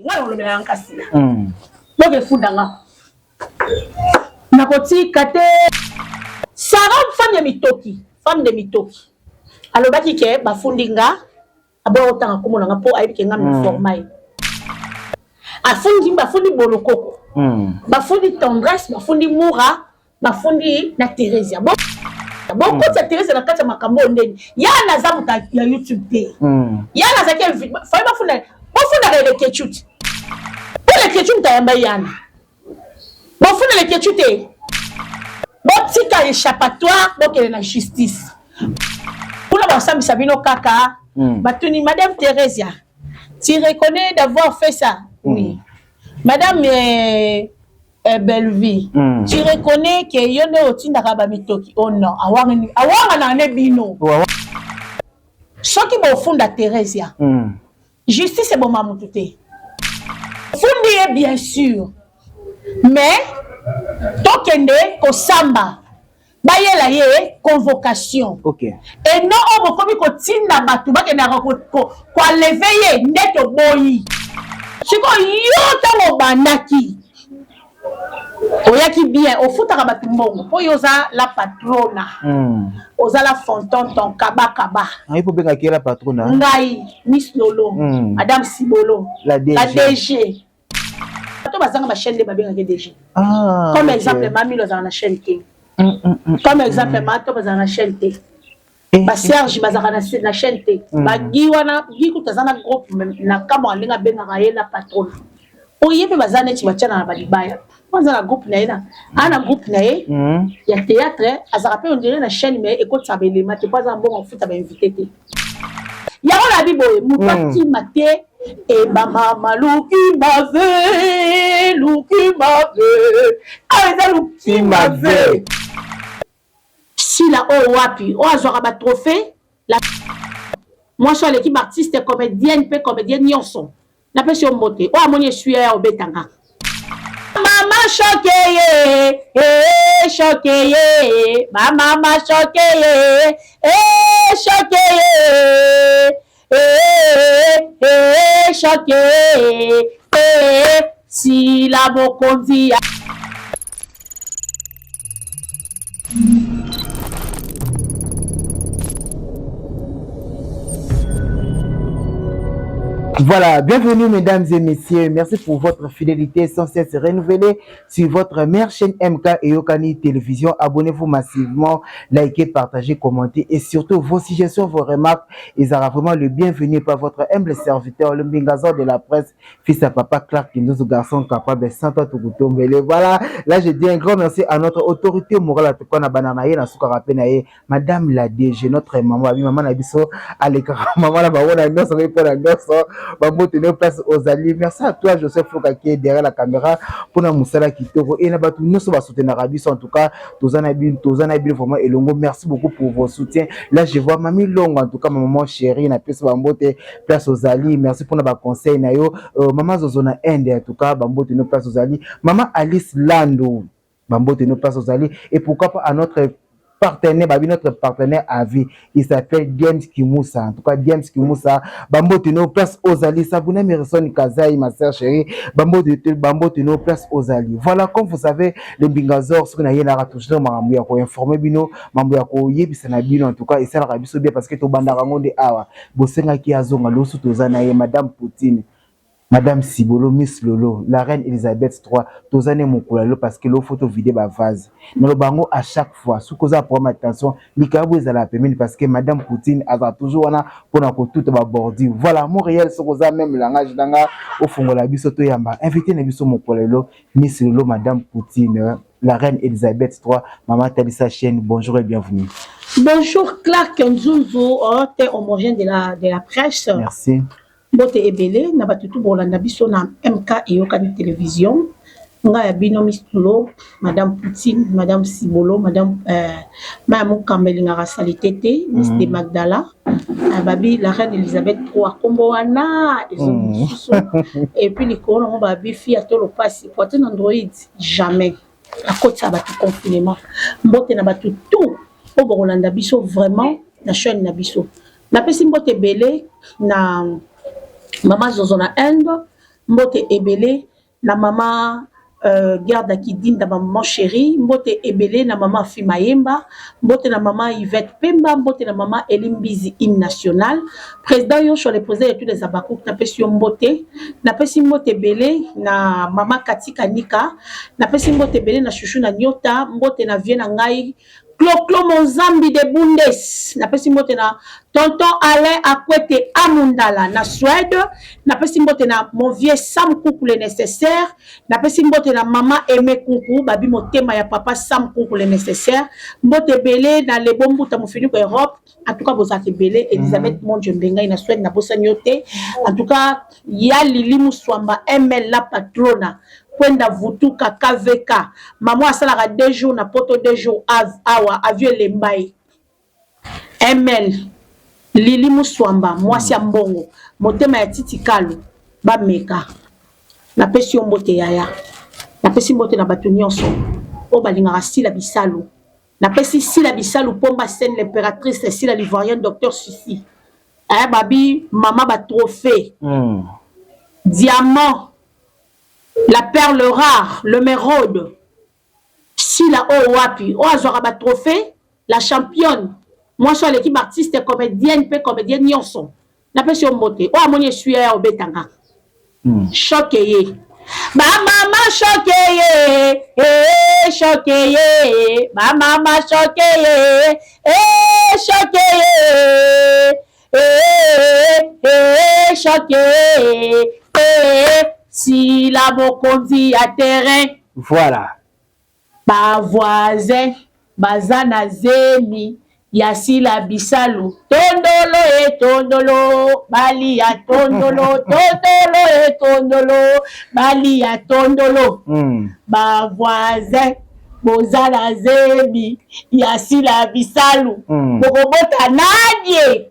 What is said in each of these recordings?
Nga olobela nga sila. Boke funda nga. Nakotika te. Sarah femme ya mitoki, femme de mitoki. Alobaki ke bafundi nga aboya kotanga kombo na nga mpo ayebi ke nga miforma ye. Afundi bafundi bolokoko. Bafundi tendresse, bafundi mura, bafundi na Theresia. Bokotisa Theresia na kati ya makambo oyo ndeni. Ya naza moto ya YouTube te. Ya nazalaki fai bafunda bofundaka Eleketchu te. Mpo Eleketchu moto ayamba yana. Bofunda Leketchu te. Botika échappatoire bokende na justice. Kuna basambisa bino kaka. Batuni Madame Theresia, tu reconnais d'avoir fait ça? Oui. Madame Bellevue, tu reconnais que yo nde otindaka ba mitoki? Oh non, awanga awanga na ne bino. Soki bofunda Theresia, justice eboma mutu te. Fundi ye bien sûr. Mais tokende kosamba bayela ye convocation. Et non oyo bokomi kotinda bato bakendaka koenlever ye nde toboyi. Sikoyo yo ntango obandaki oyaki bien, ofutaka bato mbongo mpo yo oza la patrona. Oza la fontonton kabakaba. Ngai mpo obengaki ye la patrona. Ngai Miss Lolo, Madame Sibolo, la DG. La DG. Bato bazanga ba chaîne nde babengaki DG. Ah, comme okay. exemple Mamilo azala na chaîne te. Comme exemple Mato bazala na chaîne te. Ba Serge bazalaka na chaîne te. Ba Guy wana, Guy kutu aza na groupe na kamwa ndenge abengaka ye na patrona. Oye mpe baza neti batiana na balibaya. Aza na groupe na ye na a na groupe na ye ya théâtre, azalaka mpe on dirait na chaîne mais ekotisaka ba élément te po aza na mbongo afuta ba invité te. Yango na bi boye moto akima te e ba mama luki mave luki mave awa eza luki mave. Sila oyo wapi oyo azwaka ba trophée la mwasi oyo aleki ba artiste comédienne mpe comédienne nyonso. Napesi yo mbote oyo amoni esui ya obeta nga. Mama choke ye eh choke ye ba mama choke ye eh choke ye eh eh choke eh sila mokonzi ya. Voilà, bienvenue mesdames et messieurs. Merci pour votre fidélité sans cesse renouvelée sur votre mère chaîne MK et Yokani Télévision. Abonnez-vous massivement, likez, partagez, commentez et surtout vos suggestions, vos remarques. Ils auront vraiment le bienvenu par votre humble serviteur, le Mbingazor de la presse, fils à papa Clark Kindouz, garçon capable, sans toi tout tombele. Voilà, là je dis un grand merci à notre autorité morale, en tout cas, na banana ye, na suka rappel na ye, Madame la DG, notre maman, abi maman na biso, aleka, maman na bango na nyonso, pe na nyonso, ba mbote no place aux alliés. Merci à toi Joseph Foka qui est derrière la caméra pour na musala kitoko et na batu nyonso ba soutenir biso en tout cas, tozana bin, tozana bin vraiment elongo. Merci beaucoup pour vos soutiens. Là je vois Mamie Longo en tout cas, ma maman chérie na pesa ba mbote place aux alliés. Merci pour na ba conseil na yo. Maman Zozo na Inde en tout cas, ba mbote no place aux alliés. Maman Alice Lando, ba mbote no place aux alliés et pourquoi pas à notre partenaire, babi notre partenaire à vie, il s'appelle James Kimoussa. En tout cas, James Kimoussa, bambote no place aux alliés, Sabrina Mirison Kazaï, ma sœur chérie, bambote no place aux alliés. Voilà, comme vous savez, les Mbingazor, ce qu'on a yé na toujours mambo ya ko informer bino, mambo ya ko yebisa na bino, en tout cas, et ça la biso bien parce que to banda rango de awa, bosenga ki azonga losu tozana ye Madame Poutine. Madame Sibolo, Miss Lolo, la reine Elisabeth III, tozane mokolo lelo parce que lo photo vide ba vase. Na lobango à chaque fois, soki oza problème attention, likabu ezala pembeni parce que Madame Poutine aza toujours wana pona kotuta ba bordure. Voilà, Montréal soki oza même langage nanga ofongola biso toyamba. Invité na biso mokolo lelo, Miss Lolo, Madame Poutine, la reine Elisabeth III, maman Talisa chaîne, bonjour et bienvenue. Bonjour Clark Nzunzu, oh, t'es homogène de la presse. Merci. Mbote ebele na bato tu bolanda biso na MK Eyokani Télévision. Nga ya bino Miss Lolo, Madame Poutine, Madame Sibolo, Madame Maya Mokamba elingaka salité te, Miss de Magdala, babi la reine Elisabeth III, kombo wana ezo mosusu. Et puis likolo nango babi fille atolo pasi, poitrine android jamais. Akotisa bato confinement. Mbote na bato tout oyo bokolanda biso vraiment na chaîne na biso. Napesi mbote ebele na Mama Zozo na Inde. Mbote ebele na mama Gerda Kidinda, ma maman chérie. Mbote ebele na mama Afi Mayemba. Mbote na mama Yvette Pemba. Mbote na mama Elie Mbizi, hymne national. Président Yoshua, le président de tous les Abakouk, napesi yo mbote. Napesi mbote ebele na mama Katika Nika. Napesi mbote ebele na Chouchou na Nyota. Mbote na vie na ngai Cloclo Monzambi de Bundes. Napesi mbote na tonton Alain Akwete Amundala na Suède. Napesi mbote na mon vieux Sam Kuku le nécessaire. Napesi mbote na mama Aimé Kunku, babi motema ya papa Sam Kuku le nécessaire. Mbote ebele na Lebo Mbuta Mofiniko Europe. En tout cas bozalaka ebele. Elisabeth Mondio Mbengai na Suède, nabosani yo te. En tout cas ya Lili Muswamba ML la patrona. Kwenda Vutuka KVK. Mama asalaka 2 jours na poto, 2 jours awa avio elemba ye. ML Lili Muswamba, mwasi ya mbongo, motema ya Titi Kalu bameka. Napesi yo mbote yaya. Napesi mbote na bato nyonso oyo balingaka Sila Bisalu. Napesi Sila Bisalu Pomba Scène, l'impératrice Sila l'ivoirienne, docteur Susi aya babi mama batrophée, diamant, la perle rare, l'émeraude. Sila oyo wapi oyo azwaka batrophée, la championne, mwasi oyo aleki baartiste comédienne mpe comédienne nyonso. Napesi yo mbote. Oyo amoni esui ya obetanga choc ye, bamama choc ye, eh, choc ye, bamama choc ye, eh, choc ye, eh, eh, choc ye, eh, Sila mokonzi ya terrain. Voilà. Bavoisin baza na zemi ya Sila Bisalu. Tondolo e tondolo balia tondolo, tondolo e tondolo balia tondolo. Bavoisin boza na zemi ya Sila Bisalu, bokobota nadie.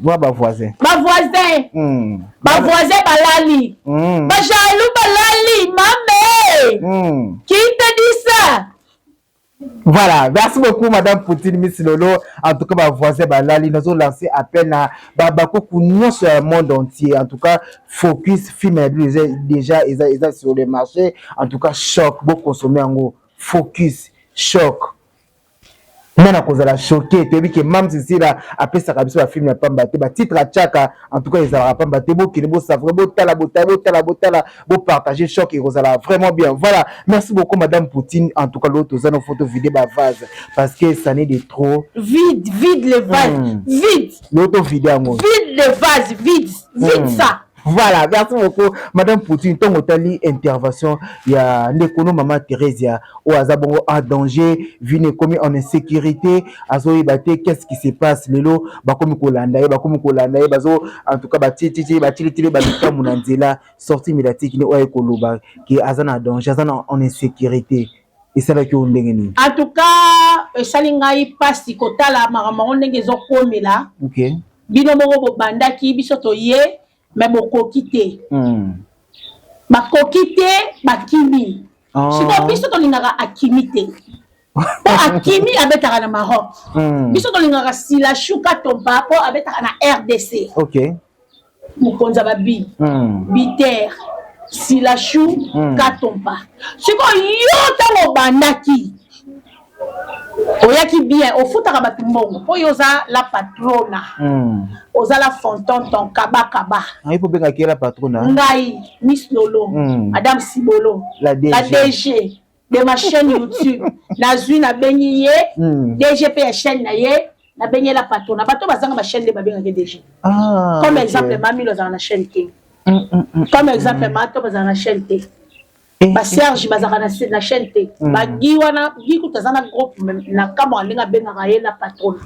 Wa bavoisin. Bavoisin, bavoisin balali, bajaloux balali mame. Qui te dit ça? Voilà, merci beaucoup Madame Poutine Miss Lolo. En tout cas, ba voisin balali, nous avons lancé appel à babako nyonso ya monde entier. En tout cas, focus film déjà eza sur le marché. En tout cas, choc, bo consommer en gros. Focus, choc. Nana kozala choqué, toyebi ke Mam Sisila apesaka biso bafilm ya pamba te, batitre atiaka en tout cas ezalaka pamba te. Bokende bosavre, botala, botala, botala, botala, bopartage choc, ekozala vraiment bien. Voilà, merci beaucoup Madame Poutine. En tout cas lelo toza na photo vide bavase parce que ça n'est de trop. Vide, vide les vases, vide. Lelo tovide yango. Vide les vases, vide, vide ça. Voilà, merci beaucoup Madame Poutine. Ntongo otali intervention ya ndeko no mama Thérésia oyo aza bongo en danger, vine ekomi en insécurité, azoyeba te qu'est-ce qui se passe. Lelo bakomi kolanda ye, bakomi kolanda ye, bazo en tout cas batititi batilitili balikamu na nzela. Sortie médiatique ne oyo ayekoloba ke aza na danger, aza na en insécurité, esalaki oyo ndenge nini? En tout cas esali ngai mpasi kotala makambo yango ndenge ezokomela. Bino moko bobandaki, biso toye, me bokoki te. Bakoki te, bakimi. Sikoyo biso tolingaka akimi te, mpo akimi abetaka na Maroc. Biso tolingaka Sila Shuka Tompa mpo abetaka na RDC. Mokonzi ya babi biter Sila Shu Katompa. Sikoyo yo ntango obandaki, oyaki bien, ofutaka bato mbongo mpo yo oza la patrona, oza la fontonton kabakaba. Ngai mpo obengaki ye la patrona? Ngai Miss Lolo, Madame Sibolo. La DG. La DG de ma chaîne YouTube. Nazwi, nabengi ye DG mpe ya chaîne na ye, nabengi ye la patrona. Bato bazanga bachaîne nde babengaki DG. Comme exemple, Mamilo azala na chaîne te. Comme exemple, Mato bazala na chaîne te. Baserge bazalaka na chaîne te. Bagi wana, gi kutu aza na groupe na kamwa ndenge abengaka ye na patrona.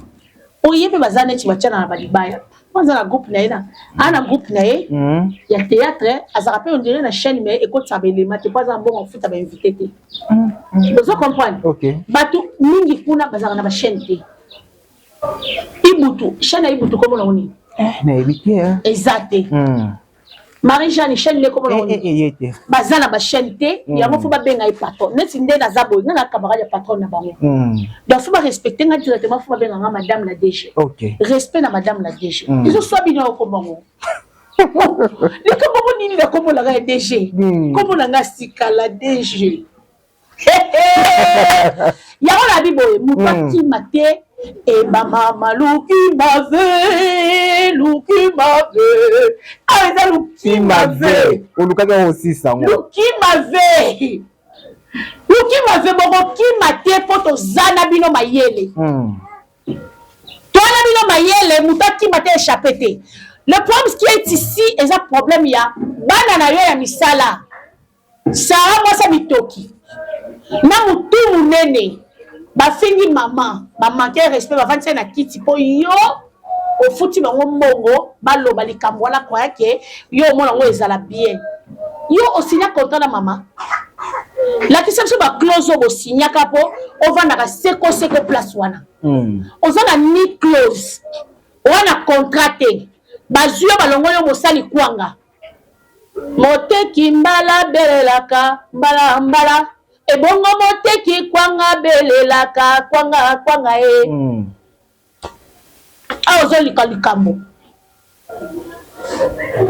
Oye mpe baza neti batiana na balibaya. Aza na groupe na ye, na aa na groupe na ye ya théâtre. Azalaka mpe ondire na chaîne, mais ekotisaka baelema te mpo aza na mbongo afuta bainvité te. Ozo comprendre? Bato mingi kuna bazalaka na bachaîne te. Ibutu, chaîne ya Ibutu komona ngo nini? Nayebi te. Eza te. Marie Jeanne, chaîne nde komona ngo nini? Ye te. Baza na bachaîne te. Yango faut babenga ye patron. Neti nde naza boye, nga na camarade ya patron na bango, donc faut barespecte nga directement, faut babenga nga Madame la DG. Respect na Madame la DG. Ezoswa bino, okomba ngo. Likambo ngo nini na kombo na nga ya DG? Kombo na nga Sikala DG. Yango na bi boye, moto akima te. Eba mama luki mave, luki mave. Awa eza luki mave. Olukaki yango osisa yango. Luki mave. Luki mave, bokokima te mpo toza na bino mayele. Toza na bino mayele, moto akima te, échappe te. Le problème qui est ici eza problème ya bana na yo ya misala. Sara mwasi ya mitoki na mutu munene, bafingi mama, bamanke respect, bavandisa ye na kiti mpo yo ofuti bango mbongo baloba likambo wana, croya ke yo omona yango ezala bien. Yo osinya contrat na mama, lakisa biso baclose oyo bosinyaka mpo ovandaka seko seko place wana. Oza na ni clause oza na contrat te, bazwi yo balongo yo mosali kwanga. Moteki mbala belelaka mbala mbala, ebongo moteki kwanga belelaka kwanga kwanga e. Awa ozolika likambo.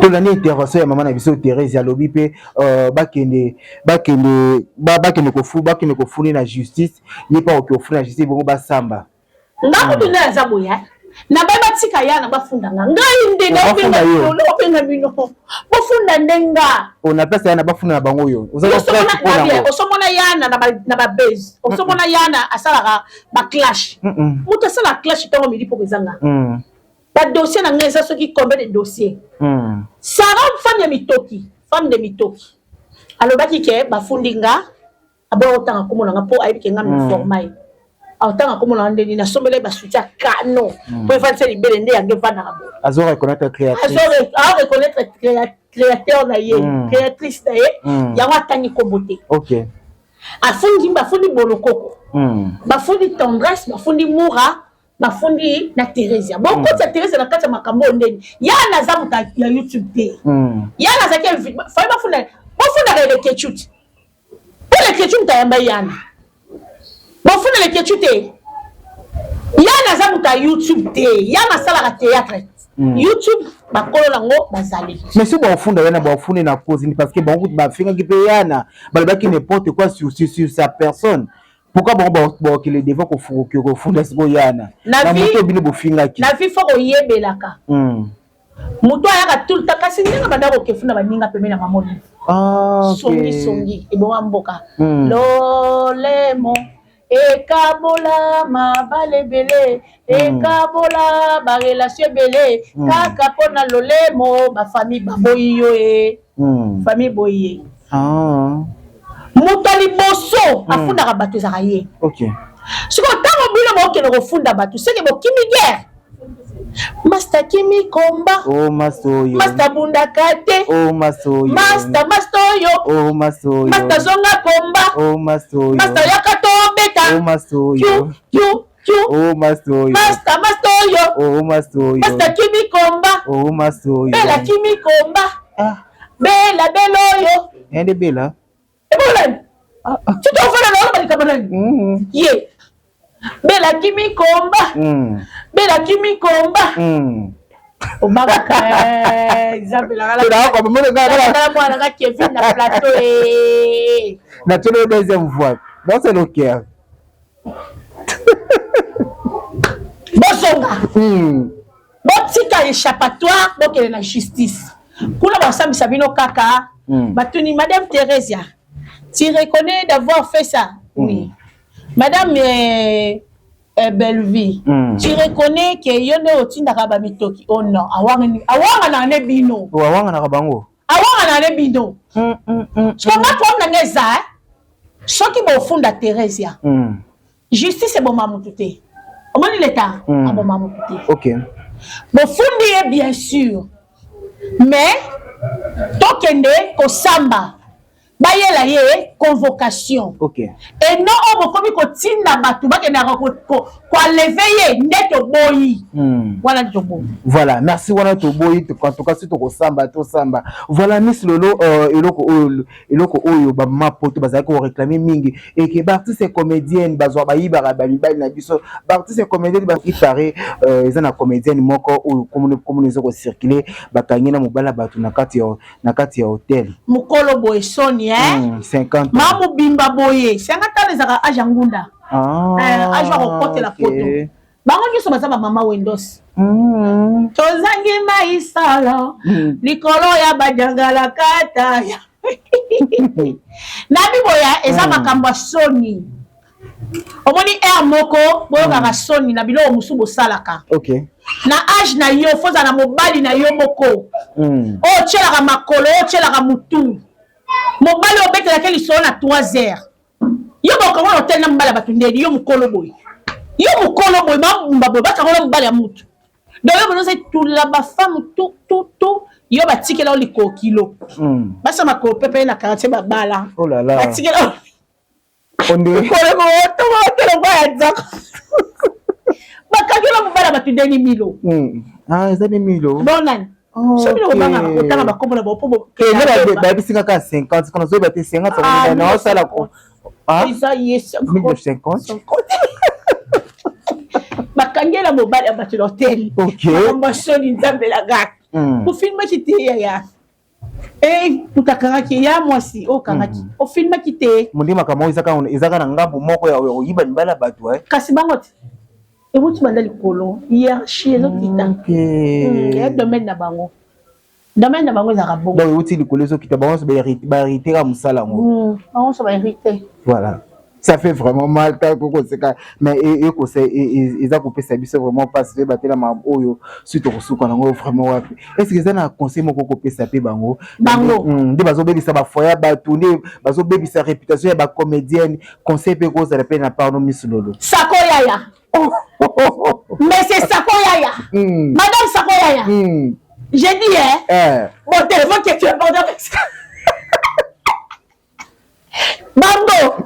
Tolandi intervention ya mama na biso Thérèse, alobi mpe bakende bakende bakende kofu bakende kofuni na justice. Ye mpe akoki kofuni na justice, bongo basamba. Nga kutu nde aza boye na bai, batika ya na bafunda nga, ngai nde naobenga bino bofunda nde nga. Na place ya na bafunda na bango, oyo osomona yana na babase, osomona yana asalaka baclash. Moto asalaka clash ntango midi poko eza nga. Badossier na ngai eza soki combien de dossier. Sara femme ya mitoki, femme de mitoki, alobaki ke bafundi nga, aboya kotanga kombo na nga mpo ayebi ke nga forma ye. Atanga kombo na nga ndeni nasombela ye basoutien ya kano mpo evandisa libele nde yango evandaka boye. Azo reconnaître créatrice. Azo reconnaître créateur na ye, créatrice na ye. Yango atangi kombo te. Afundi, bafundi Bolokoko, bafundi Tendresse, bafundi Mura, bafundi na Theresia. Bokotisa Theresia na kati ya makambo oyo ndeni ya naza moto ya YouTube te. Ya nazalaki fai bafunda, bofundaka Elekechu te, mpo Lekechu moto ayamba yana. Bofunda Lekechu te, yana aza moto ya YouTube te, yana asalaka théâtre. YouTube bakolo nango bazali. Mais soki bafunda yana, bafundi na cause nini? Parce que bango bafingaki mpe yana, balobaki n'importe quoi sur sa personne. Pourquoi bango bakokele devant kofunda sikoyo yana na moto bino bofingaki? Na vie faut koyebelaka. Moto ayaka tout le temps, kasi ndenge banda kokefunda baninga pembeni ya mama Olive, songi songi ebonga mboka. Lolemo ekabola mabala ebele, ekabola barelation ebele, kaka mpona lolemo. Bafamille baboyi yo e, famille boyi ye. Moto ya liboso afundaka bato ezalaka ye. Sikoyo ntango bino bokende kofunda bato, seke bokimi guerre. Master kimi komba. Oh, master oyo. Master bundaka te. Oh, master oyo. Master, master oyo. Oh, master oyo. Master zonga komba. Oh, master oyo. Master yaka tobeta. Oh, master oyo. Kiu kiu. Oh, master oyo. Master, master oyo. Oh, master oyo. Master kimi komba. Oh, master oyo. Bela kimi komba. Ah. Bela, bela oyo. Ende bela. Ebongo tito ofanda na wana balikambo nani ye Bela kimi komba. Bela kimi komba. Obakaka exemple mwana nga Kevin na plateau. Natuni deuxième fois, non, c'est le cœur. Bozonga, botika échappatoire, bokende na justice. Kuna basambisa bino kaka. Batuni madame Theresia: "Tu reconnais d'avoir fait ça?" "Oui." "Madame Bellevie, tu reconnais ke yo nde otindaka bamitoki?" "Oh non." Awanganaka nde bino. Awanganaka bango. Awanganaka nde bino. Siko nga problème na nga eza, soki bofunda Theresia, justice eboma motu te. Omoni, leta aboma motu te. Bofundi ye, bien sûr, mais tokende kosamba. Bayela ye convocation. Et non oyo bokomi kotinda bato bakendaka koenlever ye, nde toboyi. Wana nde toboyi. Voilà, merci. Wana toboyi. En tout cas, si tokosamba, tosamba. Voilà, Miss Lolo, eloko oyo bamama poto bazalaki koréclamer mingi eke baartiste comédienne bazwa, bayibaka bamibali na biso. Baartiste comédienne, ipare eza na comédienne moko oyo komona eza kocirculer, bakangi na mobali ya bato na kati ya hotel. Mokolo boye, soni, eh? 50. Ma mobimba boye, 50 ans ezalaka age ya ngunda. Age ya kokotela poto. Bango nyonso baza bamama windows. Tozangi mai solo likolo ya bajangala kata na biboya. Eza makambo ya soni. Omoni, aire moko boyokaka soni na biloko mosusu bosalaka. Na age na yo, fozala na mobali na yo moko oyo otielaka makolo, oyo otielaka mutu, mobali oyo obetelaki lisolo na 3 heures. Yo bokango na hotel na mobali ya bato ndeni? Yo mokolo boye, yo mokolo boye, mabumba boye, bakango na mobali ya mutu. Donc yo bonoza etula bafemme tout tout tout. Yo batikela yo likokilo, basa makolo pepe na quartier, babala. Oh là là. Batikela kolekotolo ya nzaka, bakangi na mobali ya bato ndeni milo. Ah, eza nde milo. Bon, nani so bino kobangaka kotanga bakombo na bango mpo Bayebisi kaka 50, kana ozoyeba te 50 naosala. Eza ye. 50. Bakangela mobali ya bato na hotel. Makambo ya soni, Nzambe na ofilmaki te, yaya. Moto akangaki ya mwasi oyo okangaki, ofilmaki te. Mondenge makambo oyo ezaka na ngambu moko ya koyiba mibali ya bato. Kasi bango te, ewuti banda likolo, hiérarchie ezokita. Ya domaine na bango, domaine na bango ezalaka bongo. Donc euti likolo, ezokita, bango nyonso bahérité kaka mosala yango. Bango nyonso bahérité. Voilà, ça fait vraiment mal tango koseka, mais ekose eza kopesa biso vraiment mpasi. Toyeba te na makambo oyo soki tokosuka nango vraiment wapi. Est ce que eza na conseil moko kopesa mpe bango? Bango. Nde bazobebisa bafoyer ya bato, nde bazobebisa réputation ya bacomédienne. Conseil mpe kozala mpe na parno, Miss Lolo. Sako yaya, mais c'est Sako yaya. Madame Sako yaya. J'ai dit, hein. Bon téléphone que tu es important avec ça. Bango.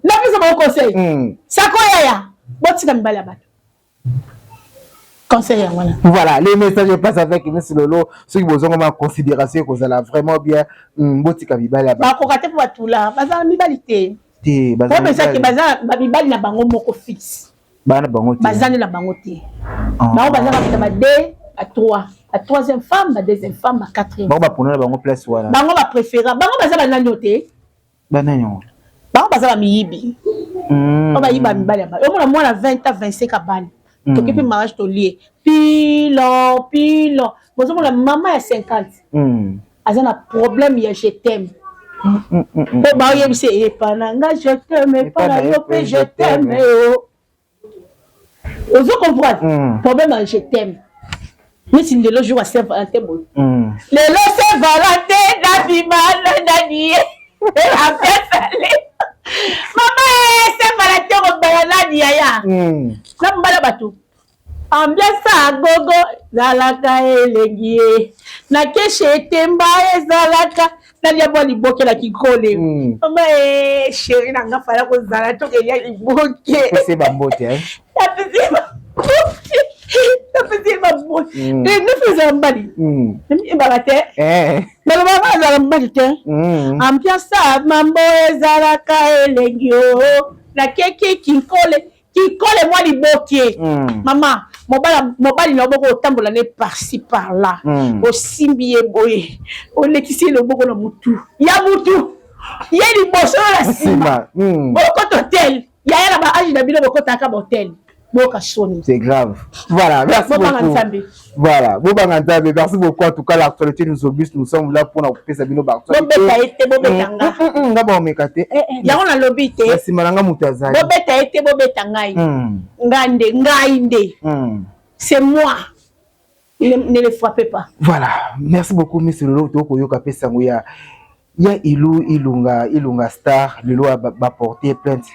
Napesa bango conseil. Sako yaya. Botika mibali ya bato. Conseil yango wana. Voilà, les messages passent avec Miss Lolo. Soki bozonga ma considération, kozala vraiment bien. Botika mibali ya bato. Bakoka te mpo batula. Bazala mibali te. Te. Po ezaki baza bamibali na bango moko fixe. Bana bango te. Baza nde na bango te. Bango baza kaka ba deux, ba trois, ba troisième femme, ba deuxième femme, ba quatrième. Bango bapona na bango place wana. Bango bapréféra, bango baza banani oyo te. Banani yango? Bango baza bamiyibi oyo bayiba mibali ya bato. Omona mwana 20 a 25 abali, toki mpe mariage, tolie pilon pilon. Bozomona mama ya 50 aza na problème ya "je t'aime", mpo baoyebisa epa na nga "je t'aime", epa na yo mpe "je t'aime". O ozo comprendre problème ya "je t'aime". Neti lelo, jour ya Saint Valentin boye, lelo Saint Valentin nabima na nani ye apesale mama e Saint Valentin kobala nani yaya na mobala bato. Ambiance ya gogo ezalaka elengi ye na keshe etemba, ezalaka nalia mwa liboke na kikole. Mama e chéri na nga fala kozala tokelia liboke. Pese bambote. Napesi bambote, napesi ye bambote. Nefi ezala mobali ebaka te, balobaka azala mobali te. Ambiance ya mambo ezalaka elengi o nakeki kinkole kikole mwa liboke. Mama, mobali na loboko, otambola ne par-ci par-là, osimbi ye boye, olekisi ye loboko na mutu ya mutu ye liboso yo na nsima, okota hotel. Yaya, na baage na bino bokotaka bahotel, boyoka soni. C'est grave. Voilà, merci beaucoup. Voilà, bobanga Nzambe, merci beaucoup. En tout cas, l'actualité nous oblige, nous sommes là pour kopesa bino baactualité. Bobeta ye te, bobeta nga. Nga baomeka te. Yango nalobi te. Na nsima na nga moto azali. Bobeta ye te, bobeta ngai. Ngai nde, ngai nde. C'est moi. Ne le frappez pas. Voilà, merci beaucoup, Miss Lolo. Tokoyoka pe sango ya Ilu Ilunga, Ilunga Star, lelo baporter plainte.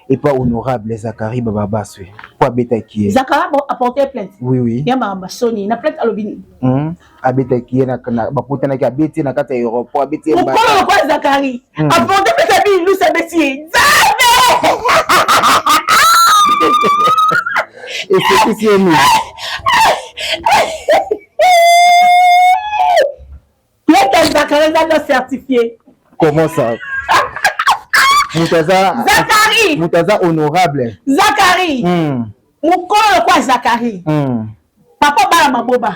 Epa honorable Zacharie Bababaswe po abetaki ye. Zacharie a porter plainte. Oui. Ya makambo soni na plainte alobi nini? Abetaki ye na bakutanaki, abeti ye na kati ya aéroport, abeti ye. Mokolo lokola Zacharie a porter plainte, abi Ilusu abeti ye. Nzambe! Esekisi ye nini? Plainte ya Zacharie eza non certifié. Comment ça? Moto aza Zacharie, moto aza honorable. Zacharie. Mokolo lokola Zacharie. Papa bala maboba.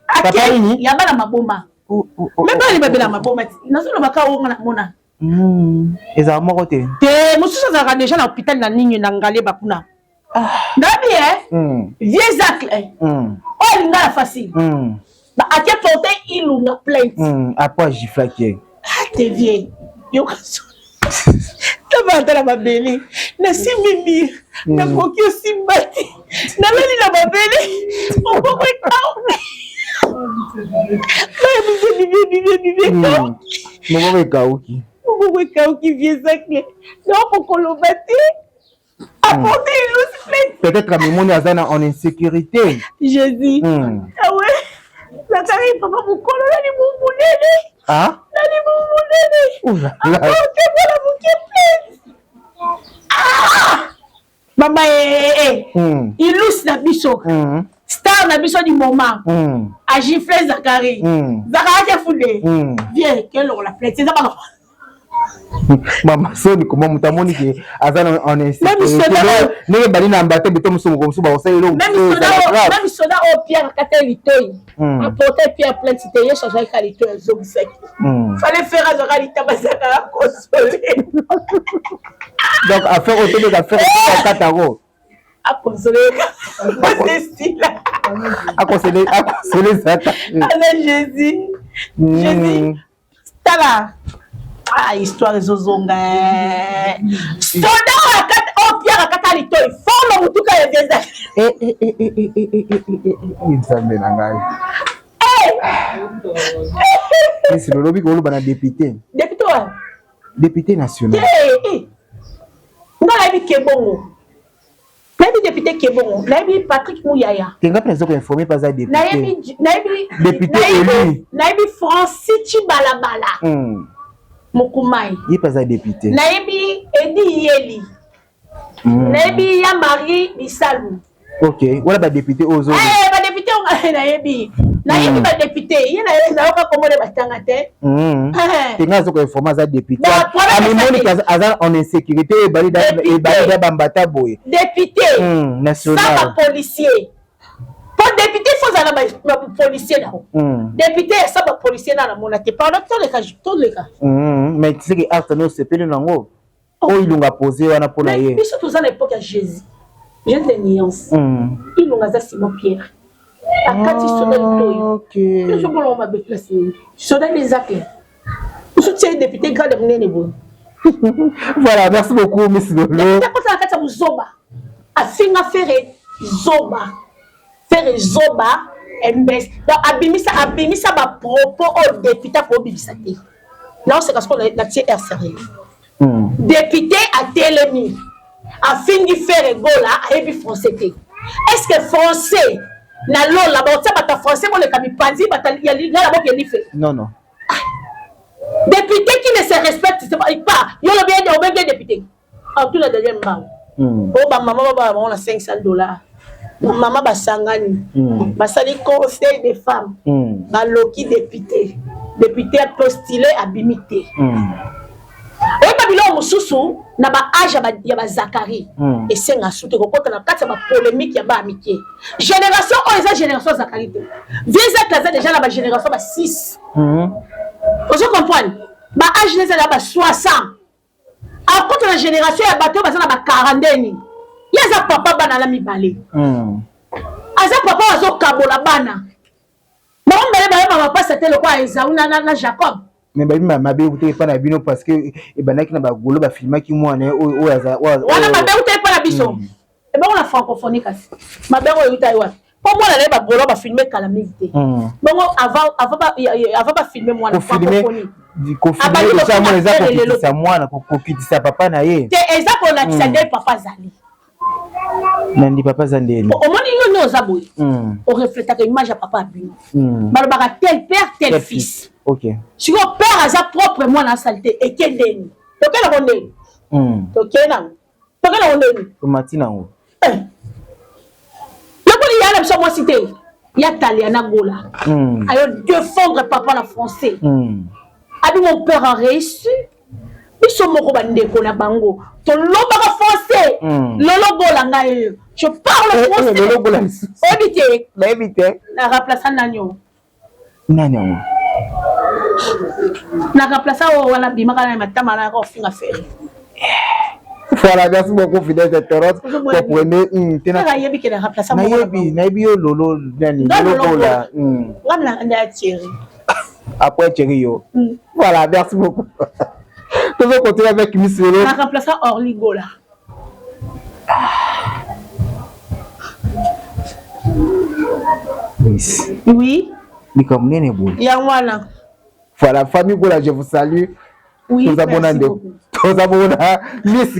Papa nini? Ya bala maboma. Me bala babela maboma. Nazoloba ka onga na mona. Ezala moko te. Te, mosusu azalaka déjà na hôpital na nini na Ngaleba kuna. Nayebi vieux Zacle. Oyo lingala facile. Ba ake porter Ilunga plainte. Après agiflaki ye. Ah te vieux. Yoka taba ata na mabele nasimbi mire, nakoki osimba te, nalali na mabele, moboko ekauki, bayebisi bibie bibie bibie ekauki. Moboko ekauki. Moboko ekauki, vieux Zacle, nakokoloba te. Apporter une plainte. Peut-être amimoni aza na en insécurité. Jésus. Ah ouais. Zacharie papa mokolo nani munene. Ah? Nani munene. Apporter mwana moke plainte. Ah! Mama eh. Ilus na biso. Star na biso du moment. A giflé Zacharie. Zacharie ke funde. Viens, quelle la plainte. C'est ça. Mama soni, koma moto amoni ke aza en insécurité ndenge bali na mbate bete mosusu, moko mosusu bakosala eloko. Même soda oyo Pierre akata litoi, aporte Pierre plainte te, ye changeaki ka litoi, azongisaki. Fallait faire azwaka litaba, azalaka console. Donc affaire oyo tobeka, affaire akata yango. Akonsole esila. Akonsole Zaka. Aza Jésus, Jésus. Tala, ah, histoire ezozonga. Soda oyo akata, oyo Pierre akata litoi, forme motuka ya vieza. Nzambe na ngai, esi lolobi koloba na député. Député wana. Député national. Nga nayebi Kebongo, nayebi député Kebongo, nayebi Patrick Muyaya. Te, nga mpe naza koinforme mpe aza député. Nayebi Député élu. Nayebi Francis Chibalabala Mokumai. Ye mpe aza député. Nayebi Edi Yeli. Nayebi ya Marie Bisalu. Ok, wana badéputé oyo ozo Badéputé oyo nayebi badéputé ye nayoka kombo nde batanga te. Te, nga aza koinforme, aza député, amimoni aza en insécurité, ebali da bambata boye. Député national. Sa bapolicier, po député fo ozala na bapolicier nao. Député esa bapolicier na namona te, pardon, toleka, toleka. Mais tu sais que acte no osepeli nango oyo Ilunga pose wana mpona ye. Biso toza na époque ya Jésus, Jésus de nuance. Ilunga aza Simon Pierre akati soda litoi, ozomona mabe place nini? Soda nde eza clair, oso tia député grade monene boye. Voilà, merci beaucoup, Miss Lolo. Akota na kati ya bozoba, afinga Ferre zoba, Ferre zoba mbes. Donc abimisa bapropos oyo député akobimisa te. Naoseka sikoyo, natie air sérieux. Député atelemi, afingi Ferre Gola ayebi français te. Est ce que français na lola baotia bato ya français boleka mipanzi bato ya lingala bokende fe? Non, non. Député qui ne se respecte pas, yo lobi obengi député atuna Daniel Mbango. Oyo bamama babala bango na 500 $, bamama basangani, basali conseil des femmes, baloki député, député apostule, abimi te. Oyeba biloko mosusu na baage ya baZacharie esenga su te kokota na kati ya bapolémique ya baa mike. Génération oyo eza génération ya Zacharie te. Vieux Zacle aza déjà na bagénération ba 6, ozo comprendre? Baage na ezala ba 60, akota na génération ya bato oyo baza na ba 40. Ye aza papa bana na mibale, aza papa oyo azokabola bana bango mibale, bayeba bapasa te lokola Ezau na Jacob. Mais bayebi mabe ekutaki epai na bino parce que ebandaki na bagolo, bafilmaki mwana oyo aza Wana mabe euta epai na biso, ebongo na francophonie kasi mabe oyo euta ye wapi? Mpo mwana na ye bagolo bafilme kala mingi te. Bongo avant bafilme mwana, francophonie kofilme deja mwana eza kokitisa mwana, kokitisa papa na ye. Te, eza kolakisa nde papa azali. Nandi papa aza ndeni. Omoni, yo nde oza boye, orefletaka image ya papa ya bino. Balobaka tel père, tel fils. Sikoyo père aza propre, mwana asali te, eke ndeni, toke nango ndeni, toke nango, toke nango ndeni. Tomati nango. Yokoli ya na biso mwasi te ya talia na gola, ayo défendre papa na français. Abi mon père a réussi, biso moko bandeko na bango tolobaka français. Lologola ngai oyo, je parle français. Lologola. Oyebi te? Nayebi te. Na remplaça nani oyo? Nani yango? Na remplaça oyo wana bimaka na matama na yaka ofinga Ferre. Voilà, merci beaucoup, fidèle internaute. Comprenez, Ayebi ke na remplaça. Nayebi, nayebi yo lolo nani, lolo. Nga na nda ya Thierry. Après Thierry yo. Voilà, merci beaucoup. Toujours continuer avec Miss Lolo. Na remplaça Orly Gola. Miss. Oui. Likambo nene boye. Yango wana. Voilà, famille Gola, je vous salue. Oui, merci beaucoup. Tozamona Miss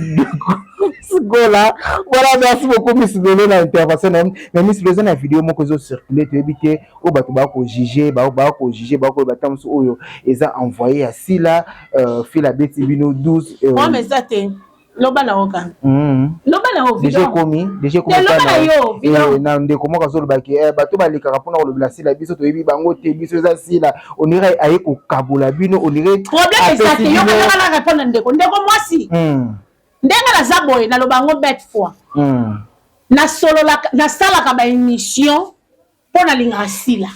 Gola. Voilà, merci beaucoup Miss Lolo na intervention na. Mais Miss Lolo, na vidéo moko ezo circuler, toyebi te oyo bato bakojuge, bakojuge, bakoyeba ta mosusu oyo eza envoyé ya Sila Fila abeti bino 12. Wana eza te, loba na oka. Loba na yo. Déjà ekomi, déjà ekomi. Loba na yo. Na ndeko moko azolobaki bato balekaka mpona kolobela Sila, biso toyebi bango te, biso eza Sila. Onire aye kokabola bino, onire. Problème eza te, yo kaka na répondre ndeko, ndeko mwasi. Ndenge naza boye, naloba yango bête fois. Nasololaka, nasalaka ba émission mpo nalingaka Sila.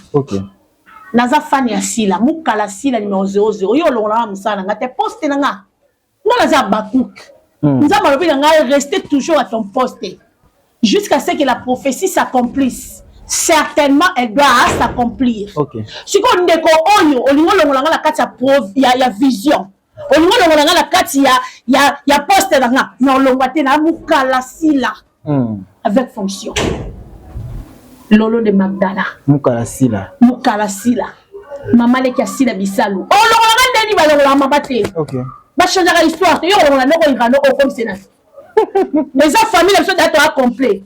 Naza fan ya Sila, mokala Sila numéro 00. Yo olongolaka mosala na nga te, poste na nga. Nga naza Bakouk. Nzambe alobi na ngai: restez toujours à ton poste jusqu'à ce que la prophétie s'accomplisse. Certainement, elle doit s'accomplir. Sikoyo ndeko oyo olingi olongola nga na kati ya vision, olingi olongola nga na kati ya poste na nga, na olongwa te na mokala Sila avec fonction. Lolo de Magdala. Mokala Sila. Mokala Sila. Mama leki ya Sila Bisalu. Olongola nga ndeni? Balongola mama te. Bachangeaka histoire te. Yo kolongola ndoko Irano okomisi na eza famille na biso da toa complet.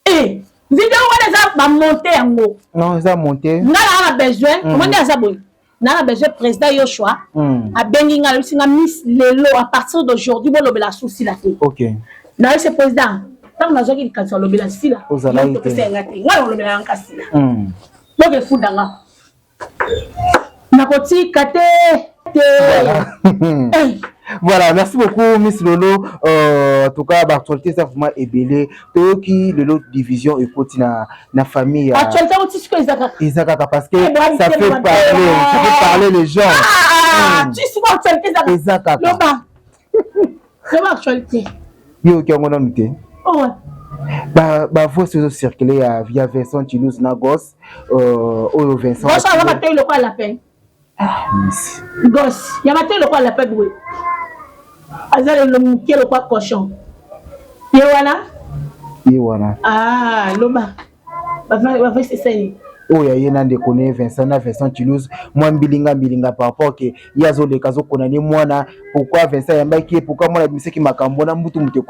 E video wana eza bamonte yango. Non, eza monte. Nga naa na besoin, omoni aza boye, naa na besoin président Yoshua abengi nga, alobisi nga: Miss lelo, à partir d'aujourd'hui bolobela susila te. Nayebisi président, ntango nazwaki likanisi alobela Sila, topesa yanga te, nga nakolobela yanga Sila. Donc efunda nga, nakotika te te. Voilà, merci beaucoup Miss Lolo. En tout cas, l'actualité ça vraiment ebele. Toyoki lelo division ekoti na famille. Actualité oti siko eza kaka. Eza kaka parce que ça fait parler, ça fait parler les gens. Ah, ti siko actualité eza. Eza kaka. Loba. Loba actualité. Yo ki yango nanu te. Oh. Ba voice ezo circuler ya Vincent Toulouse na Goss, oyo Vincent. Goss aza matoi lokola lapin. Ah, miss. Goss, ya matoi lokola lapin boye. Aza lelo moke lokola cochon. Ye wana? Ye wana. Ah, loba. Bavese esali. Oyo aye na ndeko ne Vincent, na Vincent Toulouse, mwa mbilinga mbilinga par rapport ke ye azoleka, azokona ne mwana. Pourquoi Vincent ayambaki ye? Pourquoi mwana abimisaki makambo wana? Mbutu moto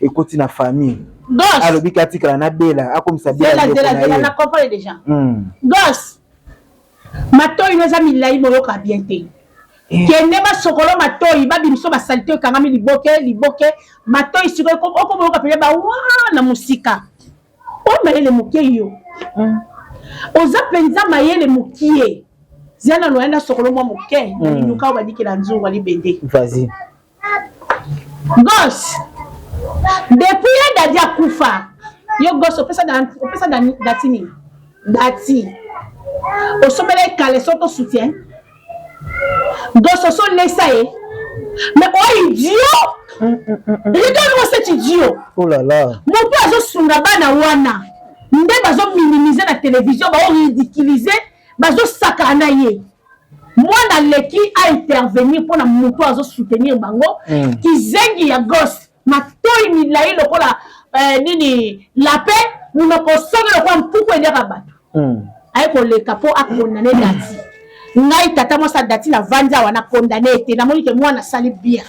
ekoti na famille. Goss. Alobi ke atikala na Bela, akomisa Bela. Zela, zela, zela, na comprendre déjà. Goss. Matoi no eza milai, boyoka bien te. Kende basokolo matoi, babimiso basalite ekangami liboke liboke matoi. Sikoyo okoboyoka pene bawa na mosika. Oyo mayele moke, yo oza mpenza mayele mokie. Zia nano yanda sokolo mwa moke na linuka oyo badikela nzungu alibende. Vas-y. Gos, depuis ye dadi akufa, yo Gos opesa dati nini? Dati osombela ye caleçon to soutien? Gos, osolesa ye, mais oyo idiot, regarde-moi cet idiot. Oh là là. Moto azosunga bana wana nde bazominimize na télévision, baoridiculize, bazosakana na ye. Mwana leki aintervenir mpona moto azosoutenir bango. Kizengi ya Gos, matoi milai lokola nini, lapin. Monoko songe lokola mpuku eliaka bato. Aye koleka mpo akondane Dati. Ngai tata mwasi ya Dati navandi awa, nakondane ye te. Namoni ke mwana asali bien.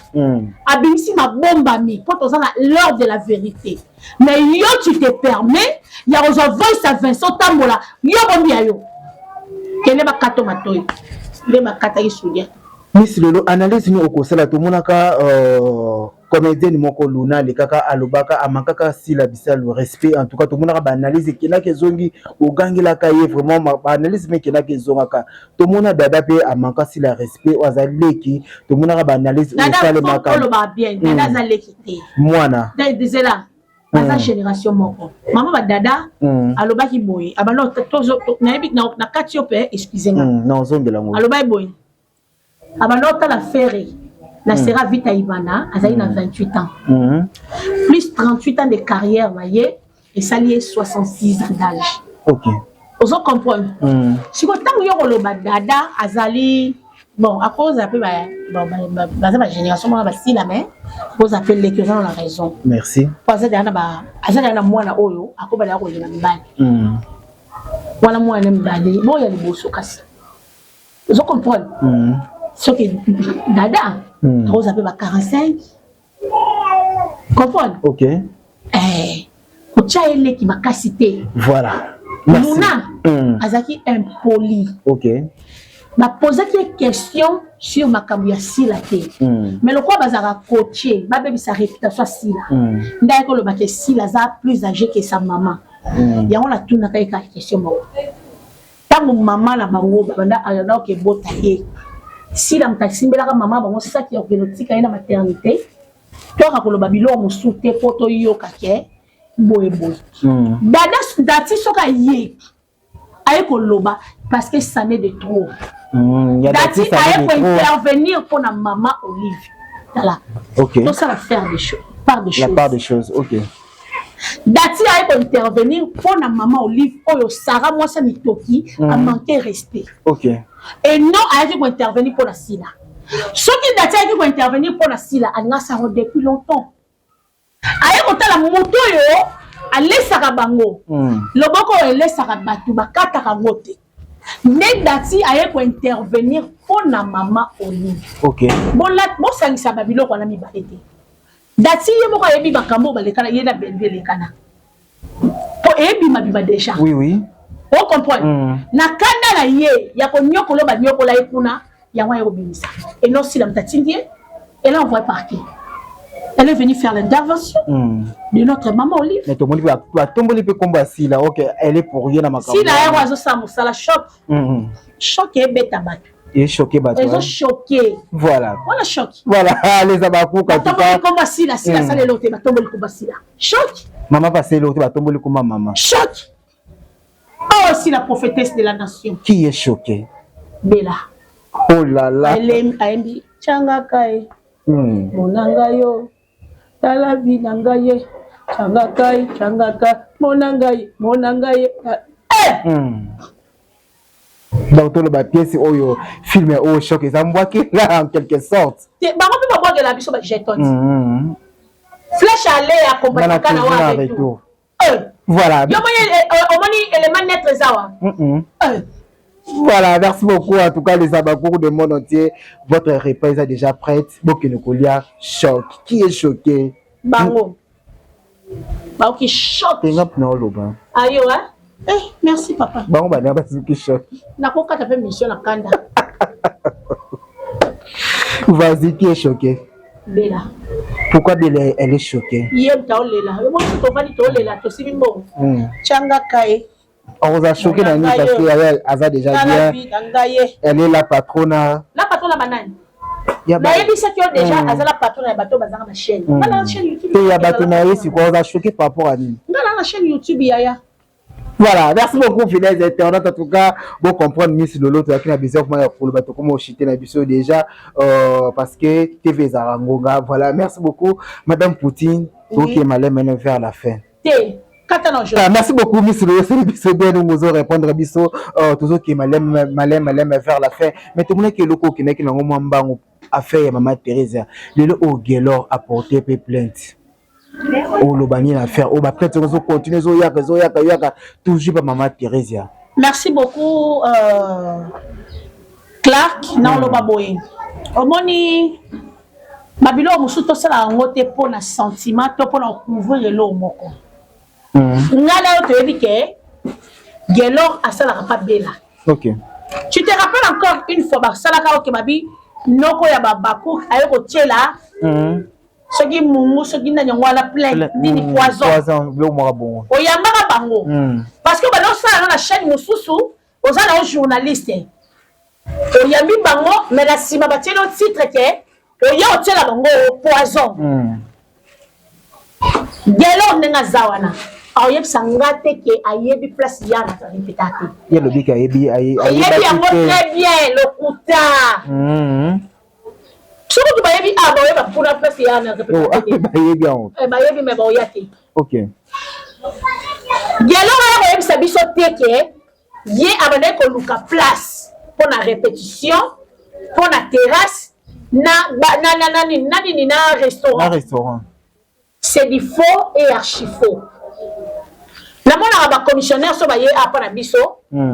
Abimisi mabombami mpo toza na l'heure de la vérité. Mais yo, tu te permets ya kozwa voice ya Vincent, otambola yo bombi ya yo. Kende bakato matoi nde bakataki sudia. Miss Lolo, analyse nini okosala? Tomonaka comédienne moko Luna alekaka, alobaka, amakaka Sila Bisalu respect. En tout cas, tomonaka baanalyse ekendaki ezongi, ogangelaka ye vraiment, baanalyse me ekendaki ezongaka. Tomona Dada mpe amanka Sila respect oyo aza leki. Tomonaka baanalyse oyo esalemaka. Oloba bien, Dada aza leki te. Mwana. Zela, baza génération moko. Mama badada alobaki boye, abanda nayebi na kati yo mpe, excuse nga. Na ozongela ngo. Alobaki boye, abanda otala Ferre na Sera Vita Ivana, azali na 28 ans plus 38 ans de carrière na ye, esali ye 66 ans d'âge. Ozo comprendre? Sikoyo ntango yo koloba Dada azali, bon, akozala mpe baza bagénération moko basila, mais akozala mpe leki, oza na raison. Merci. Po aza deya na mwana oyo akobala kolinga mibali wana, mwana mibale boya liboso. Kasi ozo comprendre, soki Dada akozala mpe ba 45, comprendre? Ok. Kotia ye leki makasi te. Voilà. Luna azalaki impoli. Bapozaki ye question sur makambo ya Sila te, mais lokola bazalaka coaché, babebisa réputation ya Sila. Nde ayaki olobaka Sila aza plus âgé que sa maman. Yango natunaka ye kaka question moko: ntango mama na bango babanda ayanda okebota ye, Sila moto asimbelaka mama bango saki ya kokende otika ye na maternité? Toyaka koloba biloko mosusu te mpo toyoka ke boye boye. Dada Dati, soki aye, aye koloba parce que ça n'est de trop. Dati aye kointervenir mpona mama Olive. Tala, tosala faire des choses, part des choses. La part des choses, ok. Dati aye kointervenir mpona mama Olive oyo Sara mwasi ya mitoki amanke respect. Et non ayaki kointervenir mpona Sila. Soki Dati ayaki kointervenir mpona Sila, alinga sango depuis longtemps. Aye kotala moto oyo alesaka bango. Loboko oyo elesaka bato, bakataka yango te. Nde Dati aye kointervenir mpona mama Olive. Bosangisa babiloko wana mibale te. Dati ye moko ayebi makambo oyo balekana, ye na Belvi elekana, po eyebimabima déjà. Ocomprendre? Na kanda na ye ya konyokola, banyokola ye kuna, yango aye kobimisa. Et non Sila moto atindi ye. Elle a envoyé par qui? Elle est venue faire l'intervention de notre maman Olive. Mais tomoni batomboli mpe kombo ya Sila. Ok, elle est pour rien na makambo. Sila yango azosala mosala choc. Choc ebeta bato. Echoqué bato. Ezochoqué. Wana choc. Voilà, les abakuka. Batomboli kombo ya Sila. Sila asala eloko te, batomboli kombo ya Sila, choc. Mama paseli eloko te, batomboli kombo mama. Choc. Oh, aussi la prophétesse de la nation. Qui est choqué? Bella. Oh là là. Ayembi tiangaka ye. Mona ngai yo, tala vi na ngai ye, tiangaka ye, tiangaka, mona ngai, mona ngai ye, eh! Donc toloba pièce oyo, film oyo choc eza mbwakela en quelque sorte. Te, bango mpe babwakela biso bajeton. Flèche aller accompagnaka na wa retour. Voilà. Yo omoni élément net eza wa. Voilà, merci beaucoup. En tout cas, les abakours du monde entier, votre repas est déjà prête. Bokende kolia choc. Qui est choqué? Bango. Baoki choc. Tenga pna oloba. Ayo, hein? Eh, merci papa. Bango bana bazuki choc. Nakokata pe mission na kanda. Vas-y, qui est choqué? Bella. Pourquoi Bella, elle est choquée? Ye mutu aolela. Yo mosu tovandi tolela, tosimi mbongo. Tiangaka ye. On vous a choqué na nini? Parce que aza déjà bien. Elle est la patrona. La patrona banani? Nayebisaki yo déjà, aza la patrona ya bato bazanga na chaîne. Nga na chaîne YouTube. Te, ya bato na ye. Sikoyo oza choqué par rapport à nini? Nga na chaîne YouTube, yaya. Voilà, merci beaucoup, fidèles internautes. En tout cas, bon comprendre Miss Lolo, tu as besoin pour le bateau comment chuter na biso déjà parce que TV Zarangonga. Voilà, merci beaucoup Madame Poutine. Oui. Ok, malin maintenant vers la fin. Te. Ah, merci beaucoup Miss Lolo, c'est biso bien nous nous répondre biso toujours qui malin malin malin vers la fin. Mais tout le monde qui loko qui n'est qui nango mbango affaire ya Maman Teresa. Lelo o Gelor a porté plainte. Oloba nini affaire oyo baplainte ezocontinue, ezoyaka, ezoyaka, eyaka toujours ba mama Thérésia? Merci beaucoup, Clark. Na oloba boye, omoni babiloko mosusu tosala yango te mpo na sentiment to mpona kocouvrir eloko moko. Ngai na yo toyebi ke Gelor asalaka pa Bela. Tu te rappelles encore une fois basalaka oke babi noko ya babakour aye kotiela soki mungu, soki nani yango wana, plein nini, poison. Biloko moko bongo. Oyambaka bango parce que bazosala no na chaîne mosusu, oza na yo journaliste, oyambi bango, mais na nsima batieli yo titre ke oya otiela bango poison. Gelor ndenge aza wana, aoyebisa nga te ke ayebi place ya na répéta te. Ye alobi ke ayebi. Ayebi yango très bien, lokuta. Soki kutu bayebi a baoyeba mpuna place ya na répéta te. Bayebi yango. Bayebi, mais baoya te. Gelor aya koyebisa biso te ke ye abandaki koluka place mpo na répétition, mpo na terrasse, na nini, na restaurant. Na restaurant. C'est du faux et archi faux. Namonaka bacommissionnaire so baye apa na biso,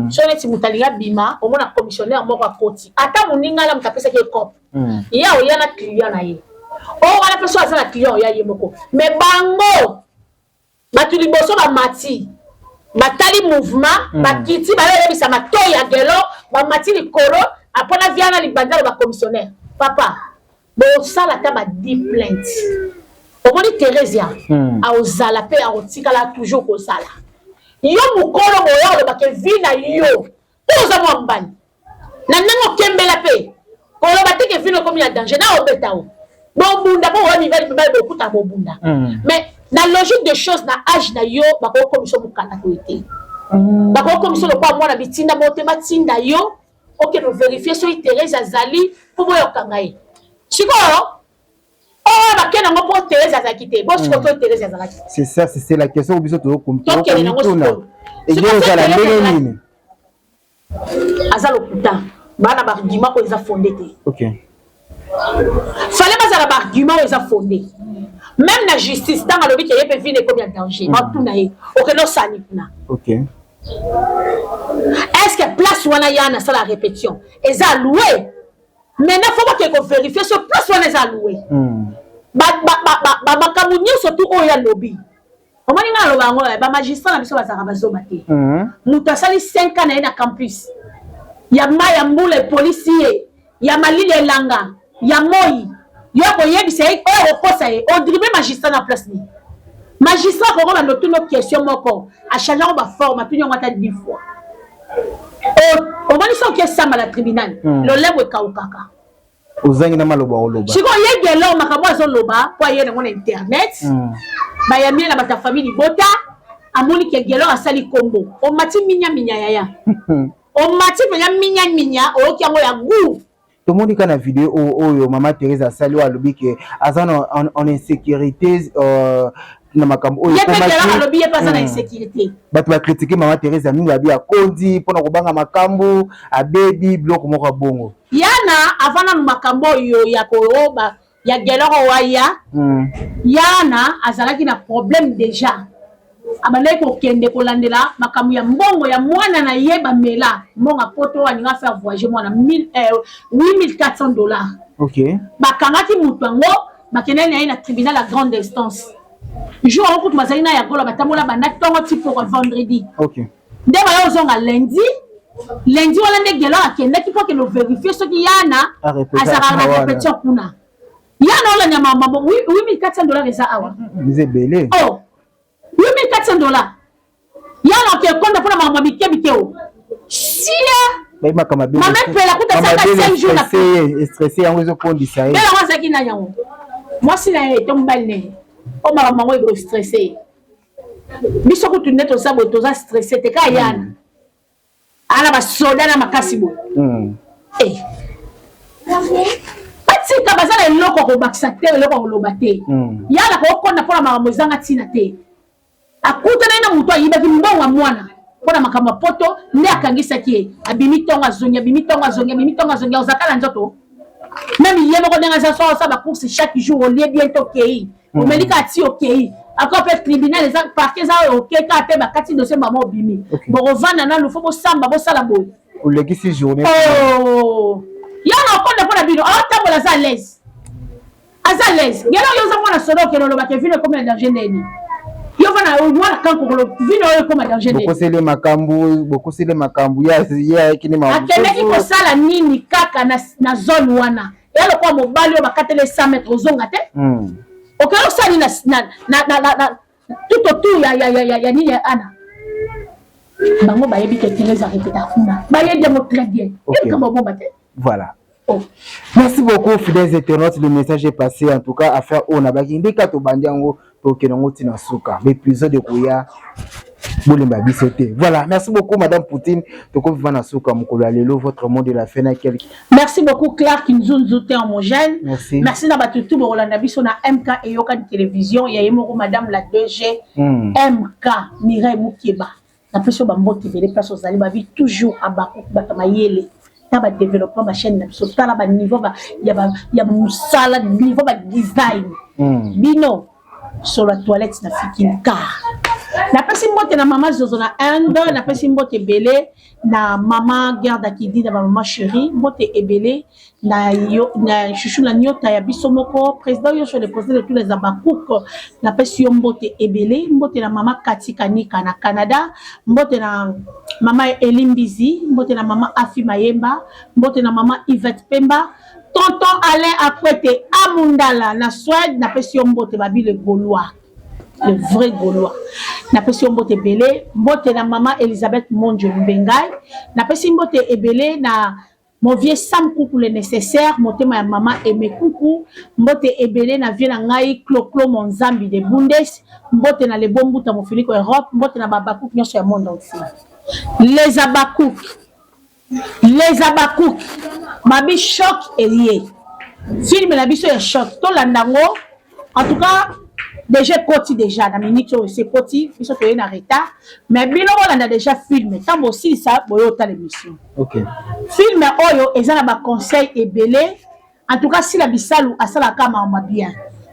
so neti moto alingi abima, omona commissionnaire moko akoti, ata moninga ala moto apesaki ye cope, ye oya na client na ye oyo wana mpe so aza na client, oya ye moko. Mais bango bato liboso bamati, batali mouvement, bakiti, bayoyebisa matoi ya Gelo, bamati likolo apona via na libanda. Lo bacommissionnaire, papa, bosala ata ba 10 plainte, omoni Thérésia aozala mpe akotikala toujours kozala. Yo mokolo boya olobaka vie na yo mpo oza mwa mobali na ndenge okembela mpe koloba te ke vie okomi na danger na obeta o bobunda mpo oya mibali, mibali bokuta bobunda. Mais na logique de choses, na age na yo, bakokomisa mokanda koye te, bakokomisa lokola mwana bitinda moko te, batinda yo okende ovérifier soki Thérèse azali mpo boyokanga ye. Sikoyo oyo bakende yango mpo Thérèse azalaki te, bo sikoyo to Thérèse azalaki? C'est ça, c'est la question biso. Tokende nango. Tokomituna. Sikoyo. Eye ozala ndenge nini? Aza lokuta, baa na baargument oyo eza fondé te. Fallait bazala baargument oyo eza fondé. Même na justice, ntango alobi ke ye mpe vie ekomi ya danger, batuna ye: okende osani kuna? Est ce que place wana ya nasala répétition eza loué? Maintenant faut bakende kovérifier so place wana eza loué. Bamakambo nyonso tu oyo alobi, omoni ngai aloba yango, bamagistrat na biso bazalaka bazoba te. Moto asali 5 ans na ye na campus, ya mai ya mbula epolisi ye, ya malili elanga ya moi, yo akoyebisa ye oyo akokosa ye, odrible magistrat na place nini? Magistrat akoko bando tuna question moko, achange yango baforme, atuni yango ata 10 fois. Omoni soki esamba na tribunal, lolemo ekaukaka. Ozangi na maloba oloba. Sikoyo ye Gelor, makambo azoloba mpo aye nango na internet, bayambi ye na bato ya famille libota, amoni ke Gelor asali kombo, omati minyaminya, yaya, omati mpenza minyaminya, oyoki yango ya goût. Tomoni ka na video oyo mama Thérèse asali, oyo alobi ke aza en insécurité na makambo oyo. Ye mpe Gelor alobi ye mpe aza na insécurité. Bato bacritiquer mama Thérèse mingi, babi akondi mpona kobanga makambo, abebi, biloko moko ya bongo. Yana avant nanu makambo oyo ya koyoba ya Gelor waya, yana azalaki na problème déjà, abandaki kokende kolandela makambo ya mbongo ya mwana na ye, bamela mbongo ya poto, alinga faire voyager mwana 8400 $. Bakangaki moto yango, bakendaki na ye na tribunal ya grande instance. Jour yango kutu bazali na ya Gola, batambola banda ntongo ti pokwa vendredi. Nde baya ozonga lundi. Lundi wana nde Gelor akendaki mpo akende ovérifier soki yana azalaka na répétition kuna. Yana olanya mambo 8400 $ eza awa. Eza ebele. Oh, 8400 $, yana oke konda mpona makambo ya mike mike o sia. Bayebaka mabe. Mama Epela kuta asalaka 5 jours na Stressé, yango ezokondisa ye. Bela yango azalaki nani yango, mwasi na ye to mobali na ye? O makambo yango ekostresse ye. Biso kutu nde toza boye, toza stressé te, kaka yana ana basoda na makasi boye. Batika, baza na eloko ya kobakisa te, eloko ya koloba te. Yana kokonda mpona makambo ezanga ntina te. Akutanaki na moto ayibaki mbongo ya mwana mpona makambo ya poto, nde akangisaki ye. Abimi ntongo azongi, abimi ntongo azongi, abimi ntongo azongi, ozaka na nzoto. Même ye moko ndenge aza so, asala bacourse chaque jour, olie bien to okei. Omeli kaka ti okei ako mpe tribunal, eza parquet, eza oyo oke kaka te, bakati dossier, mama obimi. Bokovanda nanu, fo bosamba, bosala boye. Olekisi journée. Oh. Ya na okonda mpo na bino, aotambola, aza à l'aise, aza à l'aise. Ngela oyo oza mwana solo, okende olobaka vino ekomi na danger ndeni? Yo vana mwana kankokolo, vino oyo ekoma danger ndeni? Bokoseli makambo, bokoseli makambo ye ayaki ne. Akendeki kosala nini kaka na zone wana? Eya lokola mobali oyo bakateli 100 mètre, ozonga te. Okende kosala nini na tout autour ya nini ya ana? Bango bayebi ke Thérèse arépéta kuna, bayebi yango très bien. Likambo obomba te. Voilà. Oh. Merci beaucoup, fidèles internautes. Le message est passé. En tout cas, affaire oyo nabaki ndeka tobandi yango, tokende yango ntina suka. L'épisode ekoya, bolemba biso te. Voilà, merci beaucoup, Madame Poutine. Tokoviva na suka mokolo ya lelo, votre mot de la fin na quelque. Merci beaucoup, Clark Nzunzu te homogène. Merci. Merci na bato tu bokolanda biso na MK Eyokani Télévision ya ye moko Madame la 2G. MK Mireille Mukeba, napesi yo bambote ebele place ozali. Babi toujours abakuku, bato mayele na badéveloppement, bachaîne na biso, tala baniveau ya mosala, niveau badesign. Bino solo ya toilette na fikini car napesi mbote na mama Zozo na Inde, napesi mbote ebele na mama Gerda Kidi, na bamama chéri, mbote ebele na yo na chuchu na nyota ya biso moko, président Yosho, le président de tous les abakouk, napesi yo mbote ebele. Mbote na mama Kati Kanika na Canada, mbote na mama Elimbizi, mbote na mama Afi Mayemba, mbote na mama Yvette Pemba, tonton Alain Akwete Amundala na Suède, napesi yo mbote. Babi le Gaulois, le vrai Gaulois, napesi yo mbote ebele. Mbote na mama Elisabeth Monjo Mbengai, napesi mbote ebele na mon vieux Sam Kuku, le nécessaire, motema ya mama Aimé Kuku, mbote ebele na vieux na ngai Cloclo Monzambi de Bundes, mbote na Lebo Mbuta Mofiliko Europe, mbote na babakouk nyonso ya monde entier. Les abakouk, les abakouk, babi choc elie, film na biso ya choc, tolanda yango. En tout cas, déjà ekoti déjà na minute oyo, esi ekoti. Biso toye na retard, mais bino bolanda déjà film. Ntango bosilisa, boye otala émission. Film oyo eza na baconseil ebele. En tout cas, Sila Bisalu asalaka makambo bien,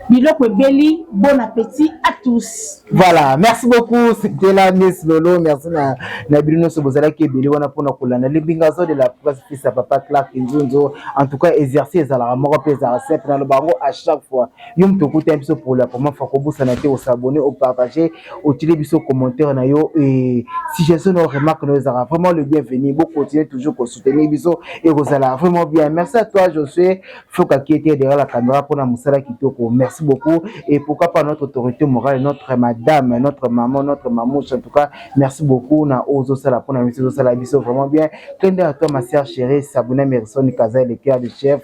biloko ebeli. Bon appétit à tous. Voilà, merci beaucoup. C'était la Miss Lolo. Merci na bino nyonso bozalaki ebele wana mpona kolanda Limbingazo de la presse, fils à papa Clark Nzunzo. En tout cas, exercice ezalaka moko mpe ezalaka simple. Naloba yango à chaque fois. Yo moto okutani biso pour la première fois, kobosana te osabonner, opartager, otili biso commentaire na yo et suggestion na remarque na yo ezalaka vraiment le bienvenu. Bocontinue toujours kosoutenir biso, ekozala vraiment bien. Merci à toi, Josué Foka, qui était derrière la caméra mpona mosala kitoko. Merci beaucoup. Et pourquoi pas notre autorité morale, notre madame, notre maman, notre mamouche. En tout cas, merci beaucoup na ozosala mpona biso, ozosala biso vraiment bien. Kende à toi, ma sœur chérie Sabuna Merson Kaza, le cœur du chef,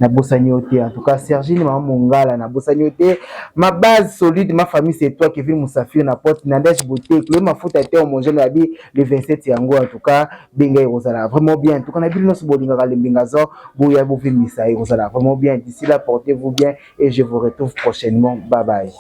nabosani yo te. En tout cas, Sergine mama Mongala, nabosani yo te. Ma base solide, ma famille, c'est toi, Kevin Musafir na porte Nadège Beauté, Chloé Mafuta te homogène ya bi le 27 yango. En tout cas, benga, ekozala vraiment bien. En tout cas, na bino nyonso bolingaka Lembingazo, boya bovimisa, ekozala vraiment bien. D'ici là, portez-vous bien et je vous retrouve prochainement. Bye bye.